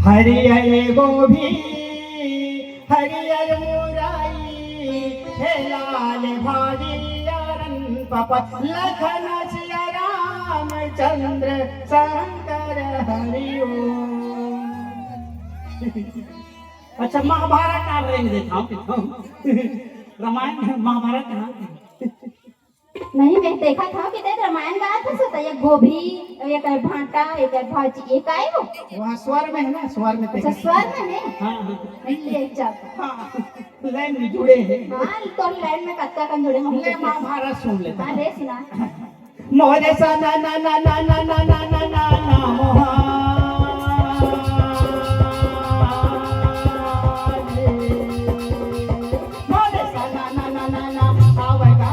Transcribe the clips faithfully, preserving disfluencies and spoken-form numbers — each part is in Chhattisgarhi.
हरियर गोभी, हरियर मुरई, हे लाल भाजी अरन पपा, लखन सिया रामचंद्र शंकर हरि ओम। अच्छा, महाभारत का रेंग देता हूँ, रामायण महाभारत कहाँ? नहीं, मैं देखा था कि देख रामायण गात हस, तो ये गोभी, ये काय भांटा, ये काय भाजी, ये काय हो? वहाँ स्वर में है ना, स्वर में अच्छा, देखा। स्वर में है? हाँ, हाँ। नहीं, ले जाता। हाँ, लाइन में जुड़े हैं। हाँ, तो लाइन में कत्ता कन जुड़े हम ले, लोग। महाभारत सुन लेता हाँ, हूँ। ले सुना। मोरे सा ना ना ना ना ना ना ना ना ना ना मोहा। मोरे सा ना ना ना ना ना आवेगा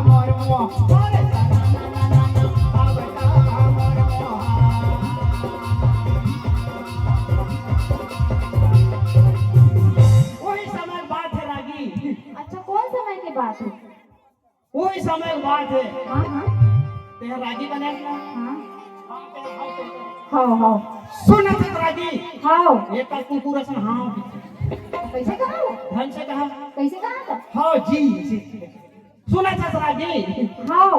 मोर मोहा। मोरे सा ना ना ना ना ना आवेगा मोर मोहा। वही समय बात है रागी। अच्छा, कौन समय की बात है? वही समय बात है। हाँ, हाँ। तेरा रागी बने? हाँ। हाँ, तेरा भाव तो। हाँ, हाँ। सुन अच्छा रागी। हाँ। ये का कुकुर असन हाँ। कैसे कहा वो? ढंग से कहा। कैसे कहा था? हाँ जी, जी। सुन अच्छा रागी। हाँ।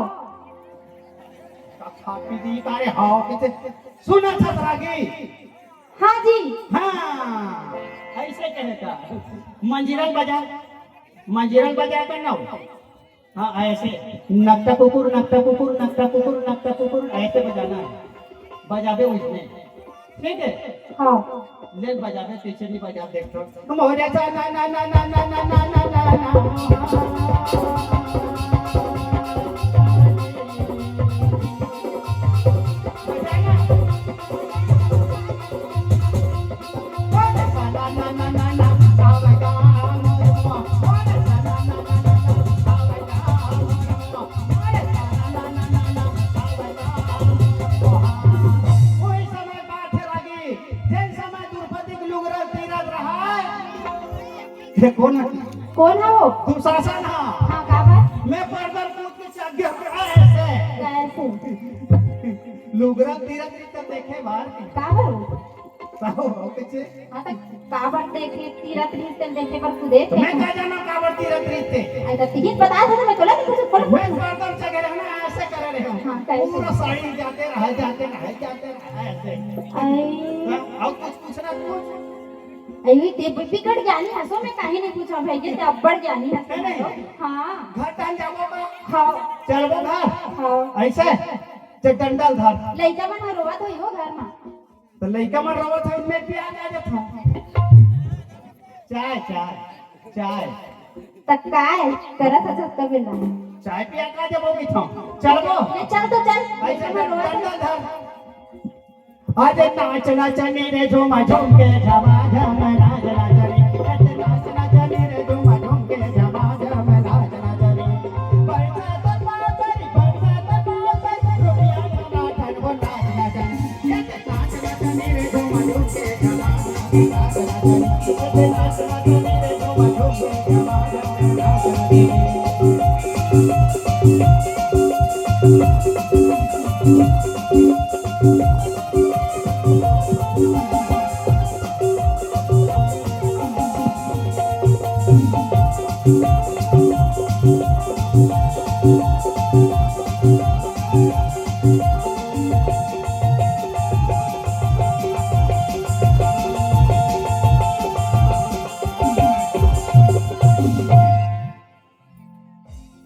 का खा पी दी तारे हाँ कैसे? सुन अच्छा रागी। हाँ जी। हाँ, ऐसे कहे का। मंजीरा बजा, मंजीरा बजा कर ना हो। हाँ, ऐसे। नकटा कुकुर, नकटा कुकुर, नकटा कुकुर, नकटा कुकुर, ऐसे बजाना है। बजाबे उसमें। ठीक है? हाँ। ले बजाबे, पीछे नहीं बजा, देख तो। मोरे सा ना ना ना ना ना ना ना ना ना ना। वही समय बात है रागी, जेन समय द्रौपदी के लुगरा तीरथ रहा है। ये कौन है? कौन है वो? दुशासन है। हाँ, का बात? मैं पैदल कूद के चढ़ गया ऐसे। कैसे? लुगरा तीरथ तो देखे बाहर की। का बात? का हो, हो पीछे? हाँ, तो काबर देखे, तीरथ रिहिस तेन देखे बर कूदे थे। मैं का जाना काबर तीरथ रिहिस ते? अरे, तो तिही बता दे, मैं तोला नहीं पूछे, बोलो। मैं गर्दन से गिरा ना, ऐसे करे रहे हो। हाँ, कैसे? पूरा साड़ी जाते रहे, जाते रहे, जाते रहे, ऐसे। आई। हाँ, और कुछ पूछना, पूछ। आई, ते बिकट ज्ञानी हसो, मैं काहे नहीं पूछा भाई, ये ते अब्बड़ ज्ञानी हसो। नहीं, नहीं। हाँ। घर तक जाबो का? हाँ। चलबो घर? हाँ। ऐसे? ते डंडल धर। लइका मन ह रोवत होई हो घर मा। त लइका मन रोवत हे, मैं पिया के आ जात हूँ। चाय, चाय, चाय। त काय करत हस अतका बेला? चाय पिया के आ जाबो कहिथंव। चलबो? ले चल तो चल। अइसे लइका मन रोवत हे। डंडल धर। अरे नाच नाच नी रे झूमा झूम के झमा।